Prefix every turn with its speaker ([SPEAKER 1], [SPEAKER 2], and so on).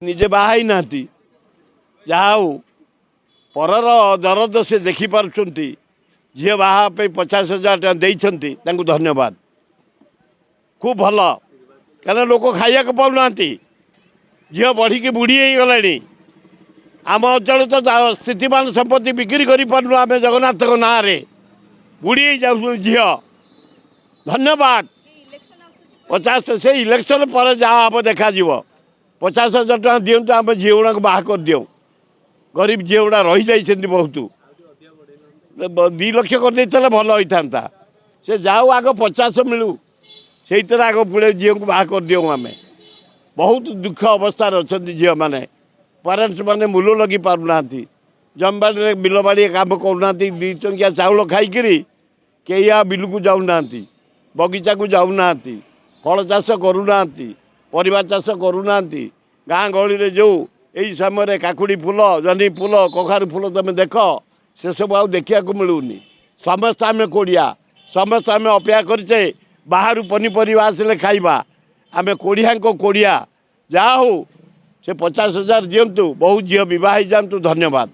[SPEAKER 1] ନିଜେ ବାହା ହେଇନାହାନ୍ତି, ଯାହା ହଉ ପରର ଦରଦ ସେ ଦେଖିପାରୁଛନ୍ତି। ଝିଅ ବାହା ପାଇଁ 50,000 ଟଙ୍କା ଦେଇଛନ୍ତି, ତାଙ୍କୁ ଧନ୍ୟବାଦ। ଖୁବ୍ ଭଲ, କାରଣ ଲୋକ ଖାଇବାକୁ ପାଉନାହାନ୍ତି। ଝିଅ ବଢ଼ିକି ବୁଢ଼ୀ ହେଇଗଲାଣି। ଆମ ଅଞ୍ଚଳ ତ ସ୍ଥିତିମାନ ସମ୍ପତ୍ତି ବିକ୍ରି କରିପାରୁନୁ ଆମେ ଜଗନ୍ନାଥଙ୍କ ନାଁରେ, ବୁଢ଼ୀ ହେଇଯାଉଛନ୍ତି ଝିଅ। ଧନ୍ୟବାଦ। 50 ସେ ଇଲେକ୍ସନ୍ ପରେ ଯାହା ହେବ ଦେଖାଯିବ। 50,000 ଟଙ୍କା ଦିଅନ୍ତୁ, ଆମେ ଝିଅ ଗୁଡ଼ାକୁ ବାହା କରିଦିଅଉ। ଗରିବ ଝିଅ ଗୁଡ଼ା ରହିଯାଇଛନ୍ତି ବହୁତ। 2 ଲକ୍ଷ କରିଦେଇଥିଲେ ଭଲ ହେଇଥାନ୍ତା। ସେ ଯାଉ, ଆଗ 50 ମିଳୁ, ସେଇଥିରେ ଆଗ ପୁଳେ ଝିଅଙ୍କୁ ବାହା କରିଦିଅଉ ଆମେ। ବହୁତ ଦୁଃଖ ଅବସ୍ଥାରେ ଅଛନ୍ତି ଝିଅମାନେ। ପ୍ୟାରେଣ୍ଟସ୍ ମାନେ ମୂଲ ଲଗି ପାରୁନାହାନ୍ତି, ଜମିବାଡ଼ିରେ ବିଲବାଡ଼ି କାମ କରୁନାହାନ୍ତି। 2 ଟଙ୍କିଆ ଚାଉଳ ଖାଇକିରି କେହି ଆଉ ବିଲକୁ ଯାଉନାହାନ୍ତି, ବଗିଚାକୁ ଯାଉନାହାନ୍ତି, ଫଳ ଚାଷ କରୁନାହାନ୍ତି, ପରିବା ଚାଷ କରୁନାହାନ୍ତି। ଗାଁ ଗହଳିରେ ଯେଉଁ ଏଇ ସମୟରେ କାକୁଡ଼ି ଫୁଲ, ଜହ୍ନି ଫୁଲ, କଖାରୁ ଫୁଲ ତୁମେ ଦେଖ, ସେସବୁ ଆଉ ଦେଖିବାକୁ ମିଳୁନି। ସମସ୍ତେ ଆମେ କୋଡ଼ିଆ, ସମସ୍ତେ ଆମେ ଅପେକ୍ଷା କରିଛେ ବାହାରୁ ପନିପରିବା ଆସିଲେ ଖାଇବା। ଆମେ କୋଡ଼ିଆଙ୍କ କୋଡ଼ିଆ। ଯାହା ହଉ ସେ 50,000 ଦିଅନ୍ତୁ, ବହୁତ ଝିଅ ବିବାହ ହେଇଯାଆନ୍ତୁ। ଧନ୍ୟବାଦ।